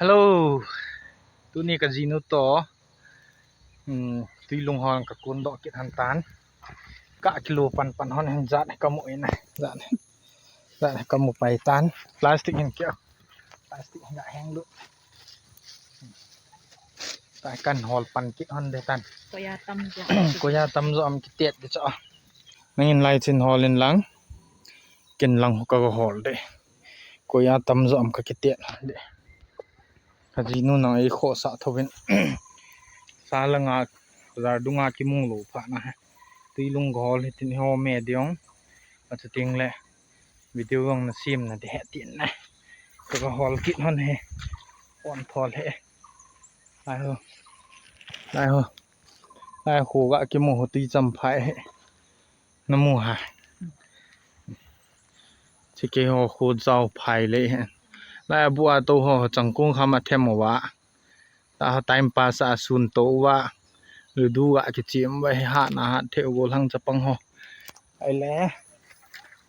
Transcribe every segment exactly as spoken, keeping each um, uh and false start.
Hello. Tuni kajinu toh, hmm, Tuilung hon kakun doh kit hon tan. Kakilo panpan hon hin jat kamu in, jat, jat kamu pai tan. Plastic hin kio. Plastic hin heng lut. Tua kan hol pan kit hon de tan. Koiya tamjo. Koiya tamjo ham kitet de cho. Nangin lai chin hol in lang. Ken lang ho kahol de. Koiya tamjo ham kakitet de. Kajinu nang eikhohsah thouvin. Sa langa, bazar dunga kimung lou phat na. Tuilung kahol hitin ho me diong. Achu ting le. Video vang nasem na de he tin na. Kahol kit hon he. Pon thol he. Lai ho. Lai ho. Lai ho ga kimu ho tui cham phai he. Namu ha. Chikei ho khu jao phai le hen. Lai bu a to ho changkong kham a them uva. Ta ha time pass a sun to uva. Ludu ga kichim uva hi ha na ha the u gollhang chapang ho. Ai le.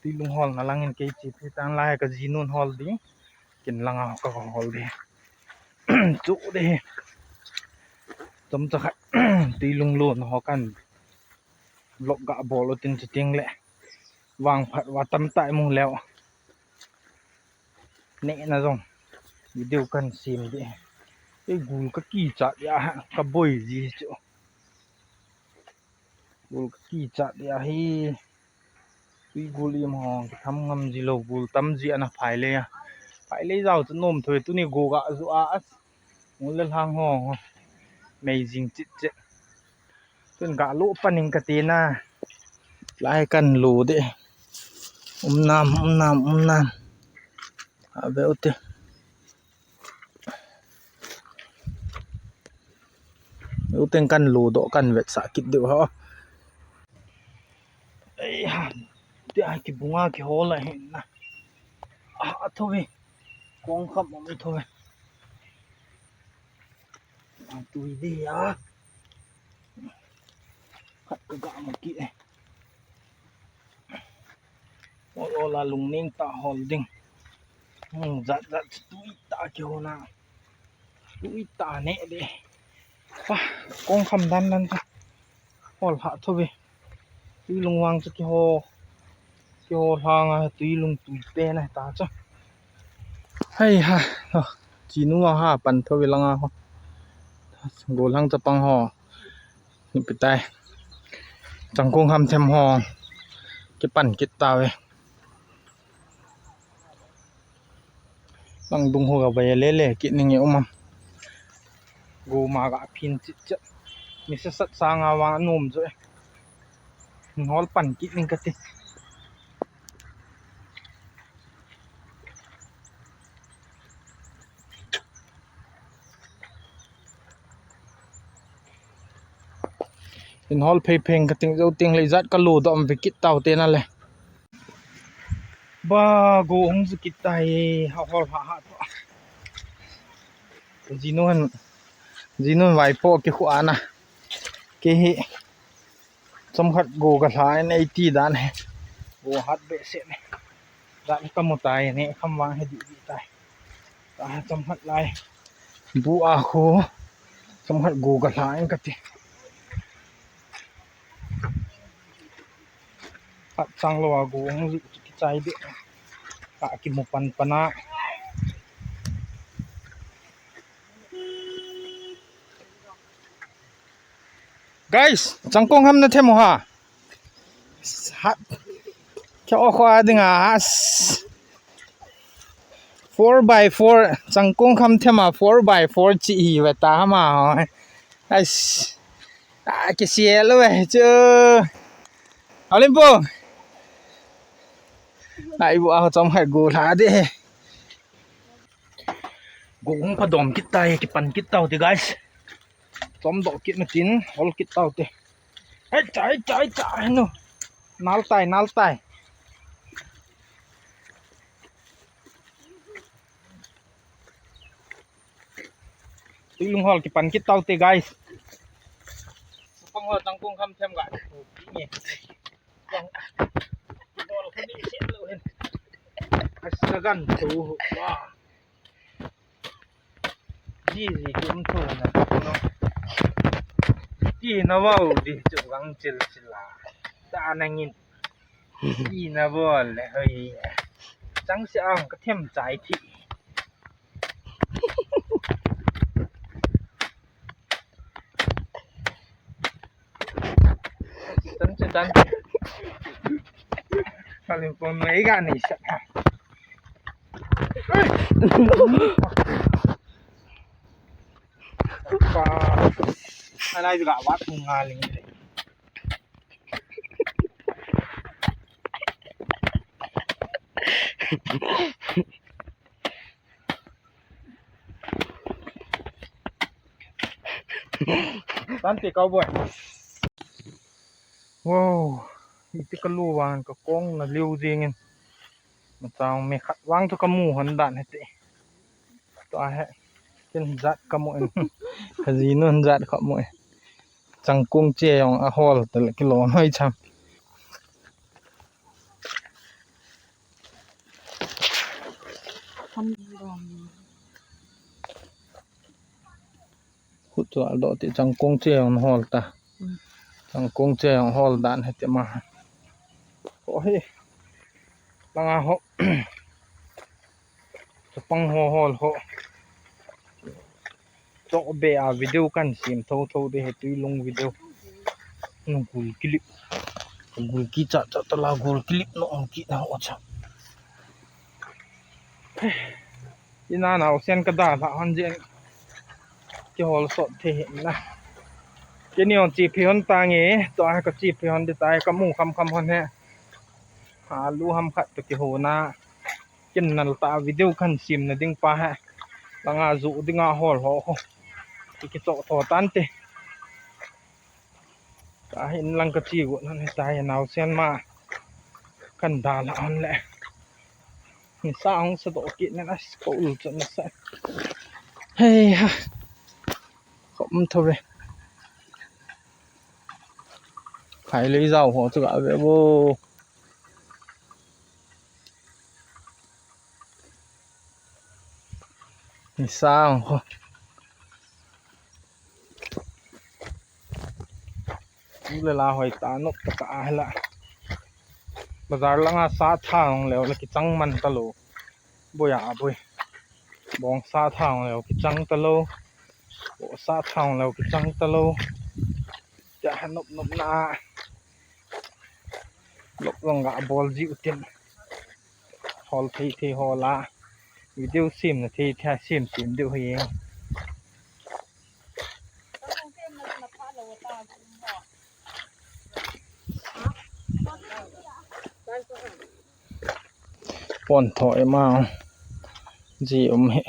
Tuilung hol na langin kei chi phi tan lai kajinun hol ding. Ken langa ho kahol ding. Chu de. Chomcha khat. Tuilung lon ho kan. Vlog ga bol u tin chu ting le. Vangphat uva tamtah imu leu. Neh na jong. Video kan sem de. Ei gul kakichat dia ha, kaboi ji chu. Gul kakichat dia hi. Tui gul im ho, kitham ngam ji lou, gul tam ji ana phai le a. Phai le jao chu nom thoi tuni go ga ju a. Mul le lhang ho, ho. Amazing chit chit. Tun ga lo paning kati na. Lai kan lo de. Um nam, um nam, um nam. A ve u te. U teng kan lo doh kan vetsah kit diu ho. Ei ha. Ti a kibunga kihol a hin na. A, a thove. Kong kham um thove. A tui de a. Khat ka ga ma ki e. Ol ol a lungning tah hol ding. Hmm, jat jat tui tah kihol na. Tui tah ne de. Pa, kong kham dan dan ka. Hol ha thove. Tuilung vang chu kiho. Kiho lhang a tuilung tui pe na ta chu. Hei ha. Chinu a ha pan thove langa ho. Gollhang chapang ho. Nipi tai. Changkong kham them ho. Kipan kit tave. Lang dung ho ga vai le le kit ning e um am. Go ma ga phin chit chit. Mi sa sat sa nga wa nom jo e. Hol pan kit ning kati. In hol phei pheng ka ting jo ting le jat ka lo dom ve kit tau te na le. Ba go hung ju kit tai ha hol ha ha to. Jinun, jinun vai po ki khu ana. Ki hi. Chomkhat go ka hla in ei ti dan he. Go hat be se ne. Dan ka mu tai ne kham vang he di di tai. Ta chomkhat lai. Bu a khu. Chomkhat go ka hla in ka ti. Hat chang lo a go hung ju ki chai be. Ka ki mu pan pan a. Guys, changkong ham na them u ha. Hat. Kya o kho ding a. Four by four, changkong ham them a four by four chi hi ve ta ma. Ais. A ki sial ve chu. Alim po. Ai bu a chom hai go la de. Go hung pa dom kit tai, ki pan kit tau te guys. Chom doh kit na tin, hol kit tau te. Ai chai, chai, chai, no. Nal tai, nal tai. Tuilung hol ki pan kit tau te guys. Sapang hol changkong ham them ga. Ni. Hol kani sial lo hen. Asagan tu. Wow. Ti ji ki um thou na. Ti na vau di chu gang chil chil a. Ta na ngin. Ti na vau le hoi. Chang se ang ka them chai thi. Tan che tan. Kalin pon mai ga ni sa. Pa. Anai ga wat ngal ni. Tante cowboy. Wow, iti kalu vang ka kong na liu jingin. Machang me khat vang chu kamu hon dan hete. Tua he. Ken jat kamu in. Kajinu jat kamu in. Changkong che jong ahol tale kilo noi cham. Khut chu aldoh ti changkong che jong hol ta. Changkong che jong hol dan hete ma. Ho hi. Langa ho. Chapang ho hol ho. Chok be a video kan sim tho tho de he tui lung video. Nu gul kilip. Gul ki cha cha tala gul kilip no ong ki na ho cha. Ina na osen ka da la hon je. Ki hol sot the he na. Keni on chi phi hon ta nge to a ka chi phi hon de tai ka mu kham kham hon he. Alu ham khat to ki ho na. Kin nal ta video kan sim na ding pa he. Langa ju dinga hol ho ho. Ki ki to to tan te. Ka hin lang ka chi gu nan he ta he nau sen ma. Kan da la hon le. Ni sa hong sa do ki nan as ko ul chu na sa. Hei ha. Khom tho ve. Khai lei jao ho chu ga ve bo. Ni sa hong ho. Ule la hoi ta nok ta ka a la. Bazar langa sa thang leo la kichang man ta lo. Boi a boi. Bong sa thang leo kichang ta lo. Bo sa thang leo kichang ta lo. Ja ha nop nop na. Lop long ga bol ji utin. Hol thei thei hol a. Video sim na thei thei sim sim diu hi. Pon tho ema. Ji um he.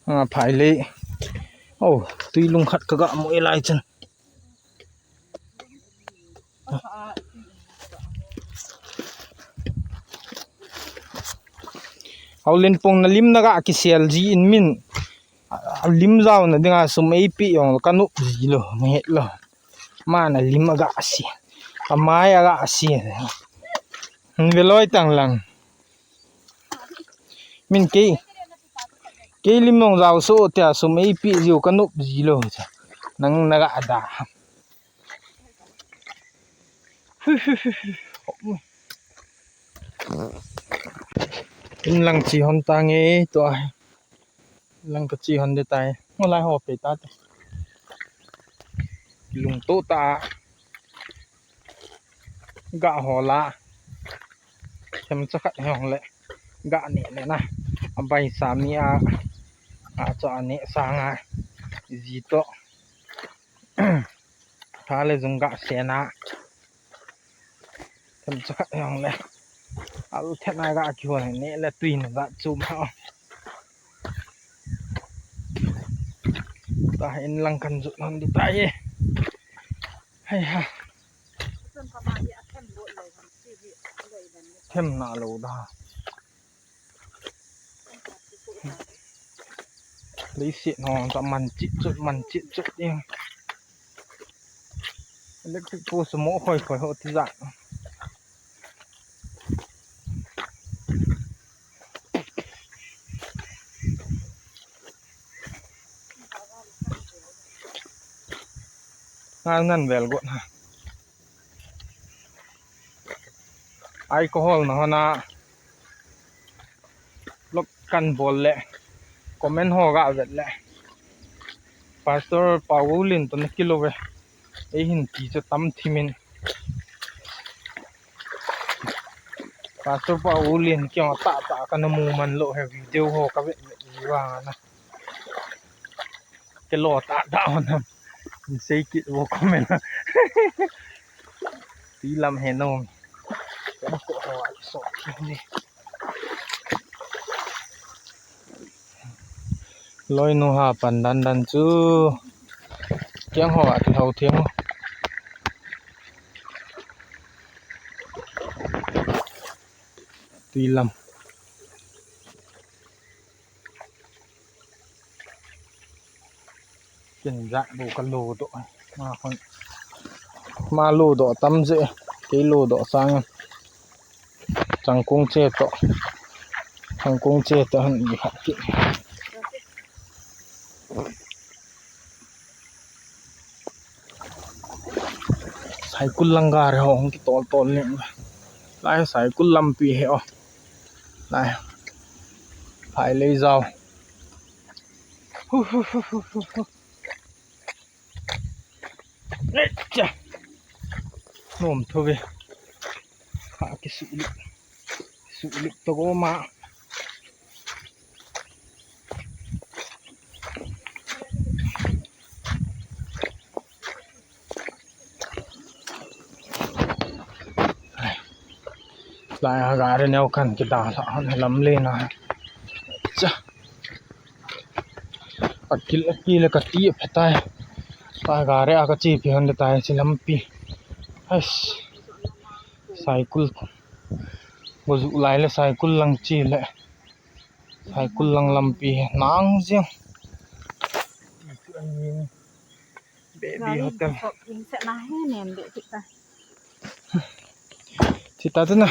A phai le. Oh, tui lung khat ka ga mu e lai chan. Hau len pong na lim na ga kisel ji in min. A, a lim jao na dinga sum ei pi jong ka nup ji lo, na het lo. Ma na lim a ga si. A mai a ga si. Hin ve loi tang lang. Min kei. Kei lim nong jao so tia sum ei pi jiu ka nup ji lo. Nang na ga da. In lang chi hon ta nge to a. Lang ka chi hon de tai. Ngo lai ho pe ta te. Lung to ta. Ga ho la. Them cha khat hong le. Ga ne le na. A bai sa mi a. A cho a ne sa nga. Ji to. Tha le jung ga se na. Them cha khat hong le. Al then a ga ki ho ne le tui na ga chu ma. Ta in lang kan ju nan di ta ye. Hai ha. Them na lo da. Lei si no ta man chi chu man chi chu ding. Electric post mo khoi khoi ho ti ja. Ngan ngan vel got ha. Alcohol na hona vlog kan bol le comment ho ga vet le Pastor Paulin to na kilo ve. Ei hin ti chu tam thimin. Pastor Paulin kyo ta ta ka na mu man lo he video ho ka vet vet ji wa na. Ke lo ta ta ho na. Sei kit wo comment. Ti lam he no. Ka ko ho a so ni. Loi nu ha pan dan dan chu. Kiang ho a ti ho thiang. Ti lam. Ken ja bu ka lo do. Ma kon. Ma lo do tam je. Ke lo do sang. Changkong che to. Changkong che to han i ha ki. Saikul lang gari ho hung ki tol tol ni. Lai Saikul lampi he o. Lai. Phai lei jao. Hu, hu, hu, hu, hu, hu. Echa. Nom tho ve. Ha ki su li. Su li to go ma. Lai ha gari neo kan ki da la han lam le na. Cha. Akil akil ka ti phatai. Ta gari a ka chi pi han de tai chi lampi. Hais. Saikul. Go ju lai le Saikul lang chi le. Saikul lang lampi nang jeng. Baby hotel. Sop in se na he nen de ti ta. Ti ta tu na.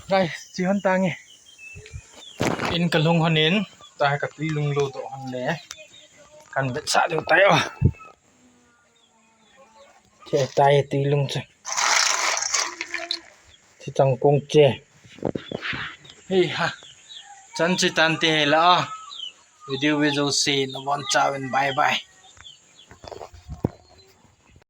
Guys, chi hon ta nge. In ka lung hon in, ta ka tui lung lo to hon le. Kan vet sa deu tai o. Che tai tui lung che. Chi chang kong che. Hei ha. Chan chi tan te la. Video video si na bon cha ven bye bye.